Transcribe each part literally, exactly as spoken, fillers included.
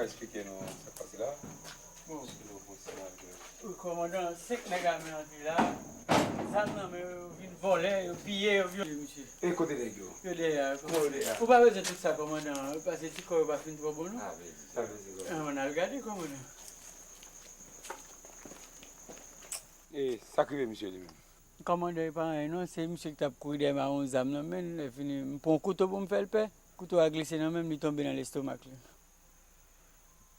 Eksplike nou sa k pase la. Bon. Wi, kòmandan, senk nèg ame antre la. Zam nan men yo, yo vin vòlè, yo piye, yo vyole misye. E kote nèg yo? Yo dèyè a. Kote yo dèyè a? Ou pa bezwen tout sa, kòmandan. Pase ti kò yo pa fin twò bon, non. Sa vle di, sa vle di, kòmandan. Ann al gade, kòmandan. E sa k rive misye li menm? Kòmandan, e pa anyen non, se misye ki t ap kouri dèyè m ak yon zam nan men l, lè fini, m pran yon kouto pou m fè l pè. Kouto a glise nan men m, li tonbe nan lestomak li.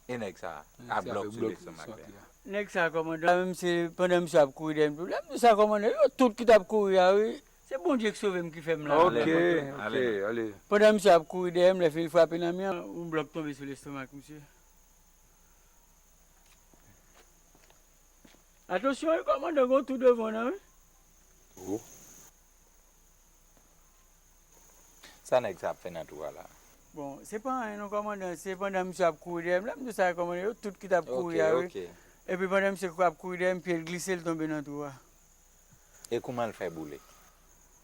E nèg sa a, a blòk sou lestomak li a. Nèg sa a, kòmandan, menm se pandan misye ap kouri dèyè m tou. Lè m di sa, kòmandan, yo tout ki t ap kouri a, wi. Se Bondye ki sove m ki fè m la. Ok, ok, ale. Pandan misye ap kouri dèyè m, lè fini frape nan mi an, yon blòk tonbe sou lestomak misye. Atansyon, wi, kòmandan, gen yon tou devan nan, wi. Oh. Sa nèg sa ap fè nan twou a la? Bon, se pa anyen non, kòmandan, se pandan misye ap kouri dèyè m, lè m di sa, kòmandan, yo tout ki t ap kouri a, wi. Ok, ok. Epi pandan misye ap kouri dèyè m, pye l glise, l tonbe nan twou a. E kouman l fè boule?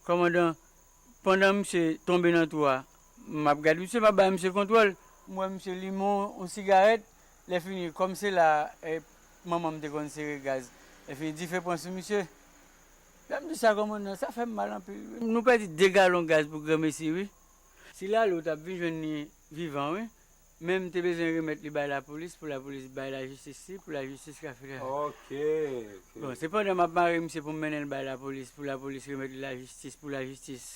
Kòmandan, pandan misye tonbe nan twou a, m ap gade misye, m ap bay misye kontwòl. M wè misye limen yon sigarèt. Lè fini, kòm se la, eh, manman m te konn sere gaz. Lè fini, dife pran sou misye. Lè m di sa, kòmandan, sa fè m mal anpil, wi. Nou pèdi de galon gaz pou granmesi, wi. Si l ale, ou t ap vin jwenn li vivan, wi. Men m te bezwen remèt li bay lapolis, pou lapolis bay lajistis li, pou lajistis ka fè travay. Ok, ok. Bon, se pandan m ap mare misye pou m mennen l bay lapolis, pou lapolis remèt li lajistis, pou lajistis.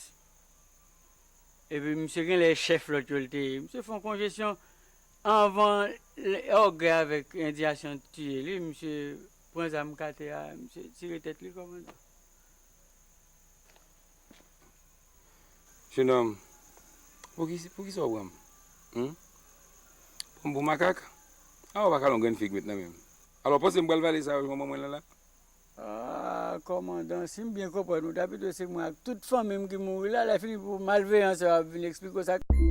Epi misye genlè chèf lòt yo l te ye. Misye fè yon konjesyon anvan lè ògèy avèk endiyasyon tiye li, misye pran zam k atè a, misye tire tèt li kòmandan. Jenòm, poukisa, poukisa w pran m? Hmm? Pran m pou makak? A, w pa ka lon grenn fig met nan men m. Alò, w panse m pral vale sa yo manman mwen la la? Ah, kòmandan, si m byen konprann ou, ta pito se mwen ak tout fanmi m ki mouri la, lè fini pou malveyan sa yo ap vin eksplike w sa k